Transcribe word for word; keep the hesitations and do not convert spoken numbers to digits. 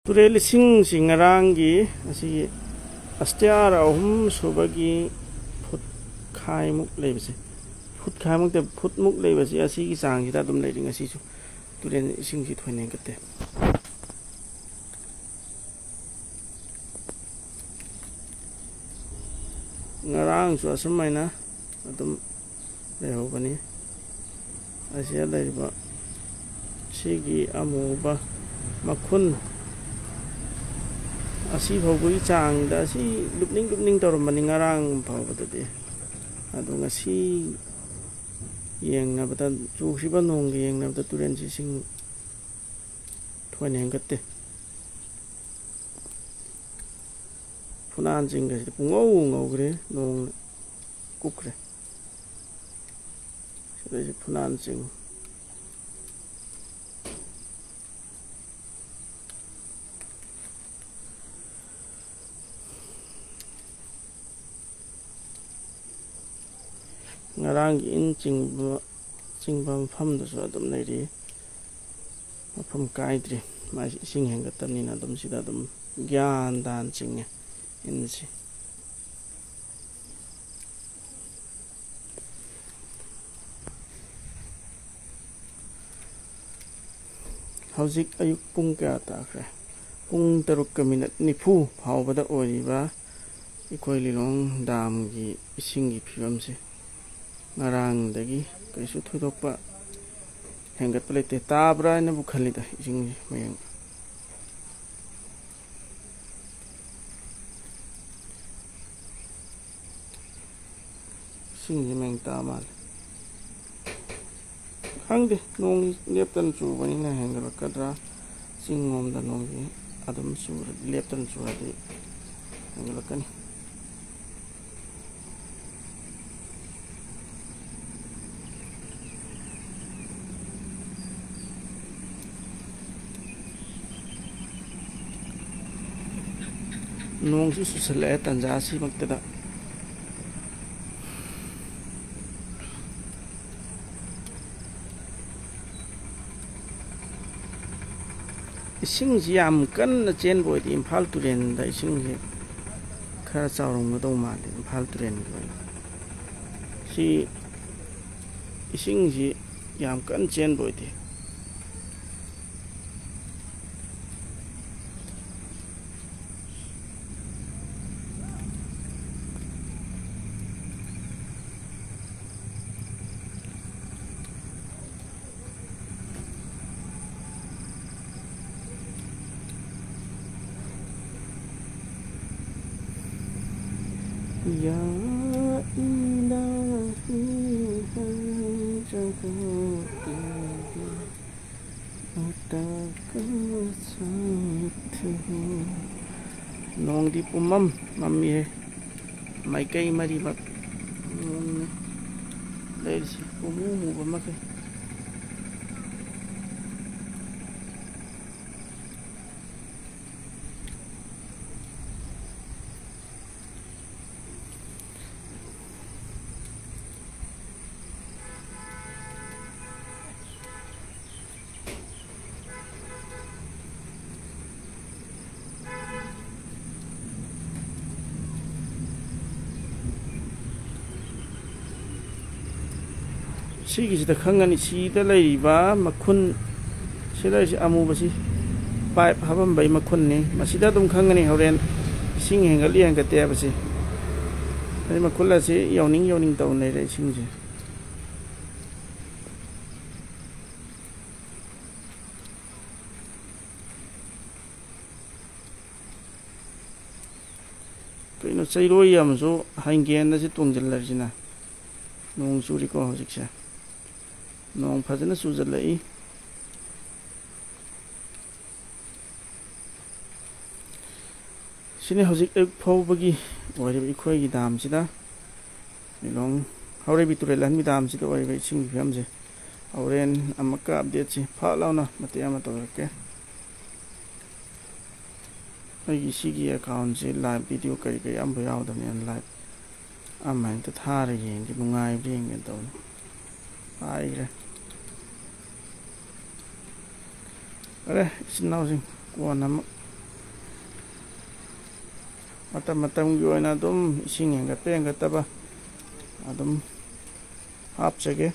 ꯇꯨꯔꯦꯜ ꯏꯁꯤꯡꯁꯤ ꯉꯔꯥꯡꯒꯤ ꯑꯁꯤꯒꯤ ꯑꯁꯇꯤꯌꯥꯔ ꯑꯍꯨꯝ ꯁꯨꯕꯒꯤ ꯐꯨꯠ ꯈꯥꯏꯃꯨꯛ ꯂꯩꯕꯁꯦ, ꯐꯨꯠ ꯈꯥꯏꯃꯨꯛꯇ, ꯐꯨꯠꯃꯨꯛ ꯂꯩꯕꯁꯤ ꯑꯁꯤꯒꯤ ꯆꯥꯡꯁꯤꯗ ꯑꯗꯨꯝ ꯂꯩꯔꯤ ꯉꯁꯤꯁꯨ꯫ ꯇꯨꯔꯦꯜ ꯏꯁꯤꯡꯁꯤ ꯊꯣꯏꯅ ꯍꯦꯟꯒꯠꯇꯦ꯫ ꯉꯔꯥꯡꯁꯨ ꯑꯁꯨꯃꯥꯏꯅ ꯑꯗꯨꯝ ꯂꯩꯍꯧꯕꯅꯤ꯫ ꯑꯁꯤꯗ ꯂꯩꯔꯤꯕ ꯁꯤꯒꯤ ꯑꯃꯨꯕ ꯃꯈꯨꯟ ꯑꯁꯤ ꯐꯥꯎꯕꯒꯤ ꯆꯥꯡꯗ ꯑꯁꯤ ꯂꯨꯞꯅꯤꯡ ꯂꯨꯞꯅꯤꯡ ꯇꯧꯔꯝꯕꯅꯤ ꯉꯔꯥꯡ ꯐꯥꯎꯕꯗꯗꯤ꯫ ꯑꯗꯣ ꯉꯁꯤ ꯌꯦꯡꯅꯕꯗ, ꯆꯨꯈꯤꯕ ꯅꯣꯡꯒ ꯌꯦꯡꯅꯕꯗ ꯇꯨꯔꯦꯟꯁꯤ ꯏꯁꯤꯡ ꯊꯣꯏꯅ ꯍꯦꯟꯒꯠꯇꯦ꯫ ꯐꯨꯅꯥꯟꯁꯤꯡꯒꯁꯤꯗꯤ ꯄꯨꯡꯉꯧ ꯉꯧꯈ꯭ꯔꯦ, ꯅꯣꯡꯅ ꯀꯨꯞꯈ꯭ꯔꯦ꯫ ꯁꯤꯗꯩꯁꯤ ꯐꯨꯅꯥꯟꯁꯤꯡ꯫ ꯉꯔꯥꯡꯒꯤ ꯏꯟ ꯆꯤꯡꯕ, ꯆꯤꯡꯕ ꯃꯐꯝꯗꯨꯁꯨ ꯑꯗꯨꯝ ꯂꯩꯔꯤ, ꯃꯐꯝ ꯀꯥꯏꯗ꯭ꯔꯤ꯫ ꯃꯥꯏꯁꯤ ꯏꯁꯤꯡ ꯍꯦꯟꯒꯠꯇꯕꯅꯤꯅ ꯑꯗꯨꯝ ꯁꯤꯗ ꯑꯗꯨꯝ ꯒ꯭ꯌꯥꯟ ꯇꯥꯅ ꯆꯤꯡꯉꯦ ꯏꯟꯁꯤ꯫ ꯍꯧꯖꯤꯛ ꯑꯌꯨꯛ ꯄꯨꯡ ꯀꯌꯥ ꯇꯥꯈ꯭ꯔꯦ? ꯄꯨꯡ ꯇꯔꯨꯛꯀ ꯃꯤꯅꯠ ꯅꯤꯐꯨ ꯐꯥꯎꯕꯗ ꯑꯣꯏꯔꯤꯕ ꯑꯩꯈꯣꯏ ꯂꯤꯂꯣꯡ ꯗꯥꯝꯒꯤ ꯏꯁꯤꯡꯒꯤ ꯐꯤꯕꯝꯁꯦ ꯉꯔꯥꯡꯗꯒꯤ ꯀꯩꯁꯨ ꯊꯣꯏꯗꯣꯛꯄ ꯍꯦꯟꯒꯠꯄ ꯂꯩꯇꯦ꯫ ꯇꯥꯕ꯭ꯔꯥ ꯍꯥꯏꯅꯕꯨ ꯈꯜꯂꯤꯗ ꯏꯁꯤꯡꯁꯦ ꯃꯌꯦꯡ꯫ ꯏꯁꯤꯡꯁꯦ ꯃꯌꯦꯡ ꯇꯥ ꯃꯥꯜꯂꯦ꯫ ꯈꯪꯗꯦ, ꯅꯣꯡ ꯂꯦꯞꯇꯅ ꯆꯨꯕꯅꯤꯅ ꯍꯦꯟꯒꯠꯂꯛꯀꯗ꯭ꯔꯥ? ꯆꯤꯡ ꯂꯣꯝꯗ ꯅꯣꯡꯁꯦ ꯑꯗꯨꯝ ꯆꯨꯔꯗꯤ, ꯂꯦꯞꯇꯅ ꯆꯨꯔꯗꯤ ꯍꯦꯟꯒꯠꯂꯛꯀꯅꯤ꯫ ꯅꯣꯡꯁꯨ ꯆꯨꯁꯜꯂꯛꯑꯦ ꯇꯟꯖꯥ ꯑꯁꯤꯃꯛꯇꯗ꯫ ꯏꯁꯤꯡꯁꯤ ꯌꯥꯝ ꯀꯟꯅ ꯆꯦꯟꯕ ꯑꯣꯏꯗꯦ꯫ ꯏꯝꯐꯥꯜ ꯇꯨꯔꯦꯟꯗ ꯏꯁꯤꯡꯁꯤ ꯈꯔ ꯆꯥꯎꯔꯝꯒꯗꯧ ꯃꯥꯜꯂꯤ, ꯏꯝꯐꯥꯜ ꯇꯨꯔꯦꯟꯒꯤ ꯑꯣꯏꯅ꯫ ꯁꯤ ꯏꯁꯤꯡꯁꯤ ꯌꯥꯝ ꯀꯟꯅ ꯆꯦꯟꯕ ꯑꯣꯏꯗꯦ꯫ يا إلهي، هل جفائي أتاك سأتوب. ꯅꯣꯡꯗꯤ ꯄꯨꯝꯃꯝ ꯃꯝꯃꯤꯍꯦ꯫ ꯃꯥꯏꯀꯩ ꯃꯔꯤꯃꯛ ꯅꯣꯡꯅ ꯂꯩꯔꯤꯁꯤ ꯄꯨꯝꯃꯨ ꯃꯨꯕ ꯃꯈꯩ꯫ ꯁꯤꯒꯤꯁꯤꯗ ꯈꯪꯒꯅꯤ, ꯁꯤꯗ ꯂꯩꯔꯤꯕ ꯃꯈꯨꯟ, ꯁꯤ ꯂꯩꯔꯤꯁꯤ ꯑꯃꯨꯕꯁꯤ, ꯄꯥꯏꯞ ꯍꯥꯄꯝꯕꯩ ꯃꯈꯨꯟꯅꯤ꯫ ꯃꯁꯤꯗ ꯑꯗꯨꯝ ꯈꯪꯒꯅꯤ ꯍꯣꯔꯦꯟ ꯏꯁꯤꯡ ꯍꯦꯟꯒꯠꯂꯤ ꯍꯦꯟꯒꯠꯇꯦ ꯍꯥꯏꯕꯁꯤ꯫ ꯑꯗꯩ ꯃꯈꯨꯟ ꯑꯁꯤ ꯌꯧꯅꯤꯡ ꯌꯧꯅꯤꯡ ꯇꯧ ꯂꯩꯔꯦ ꯏꯁꯤꯡꯁꯦ꯫ ꯀꯩꯅꯣ, ꯆꯩꯔꯣꯏ ꯑꯃꯁꯨ ꯍꯪꯒꯦꯟ ꯑꯁꯤ ꯇꯣꯡꯁꯤꯜꯂꯔꯤꯁꯤꯅ? ꯅꯣꯡ ꯆꯨꯔꯤꯀꯣ ꯍꯧꯖꯤꯛꯁꯦ, ꯅꯣꯡ ꯐꯖꯅ ꯆꯨꯖꯜꯂꯛꯏ꯫ ꯁꯤꯅꯤ ꯍꯧꯖꯤꯛ ꯑꯌꯨꯛ ꯐꯥꯎꯕꯒꯤ ꯑꯣꯏꯔꯤꯕ ꯑꯩꯈꯣꯏꯒꯤ ꯗꯥꯝꯁꯤꯗ, ꯂꯤꯂꯣꯡ ꯍꯥꯎꯔꯩꯕꯤ ꯇꯨꯔꯦꯜ ꯑꯍꯟꯒꯤ ꯗꯥꯝꯁꯤꯗ ꯑꯣꯏꯔꯤꯕ ꯏꯁꯤꯡꯒꯤ ꯐꯤꯕꯝꯁꯦ꯫ ꯍꯣꯔꯦꯟ ꯑꯃꯨꯛꯀ ꯑꯞꯗꯦꯠꯁꯤ ꯐꯠ ꯂꯥꯎꯅ ꯃꯇꯦꯛ ꯑꯃ ꯇꯧꯖꯔꯛꯀꯦ꯫ ꯑꯩꯒꯤ ꯁꯤꯒꯤ ꯑꯦꯀꯥꯎꯟꯁꯦ ꯂꯥꯏꯚ ꯚꯤꯗꯤꯑꯣ ꯀꯔꯤ ꯀꯔꯤ ꯑꯝꯐꯥꯎ ꯌꯥꯎꯗꯕꯅꯤꯅ, ꯂꯥꯏꯚ ꯑꯃ ꯍꯦꯛꯇ ꯊꯥꯔ ꯌꯦꯡꯒꯦ, ꯅꯨꯡꯉꯥꯏꯕ꯭ꯔꯥ ꯌꯦꯡꯒꯦ ꯇꯧꯕꯅꯤ꯫ ꯄꯥꯏꯈ꯭ꯔꯦ꯫ ꯐꯔꯦ, ꯏꯆꯤꯟ ꯏꯅꯥꯎꯁꯤꯡ, ꯀꯣꯟꯅ ꯑꯃꯨꯛ ꯃꯇꯝ ꯃꯇꯝꯒꯤ ꯑꯣꯏꯅ ꯑꯗꯨꯝ ꯏꯁꯤꯡ ꯍꯦꯟꯒꯠꯄ ꯍꯦꯟꯒꯠꯇꯕ ꯑꯗꯨꯝ ꯍꯥꯞꯆꯒꯦ꯫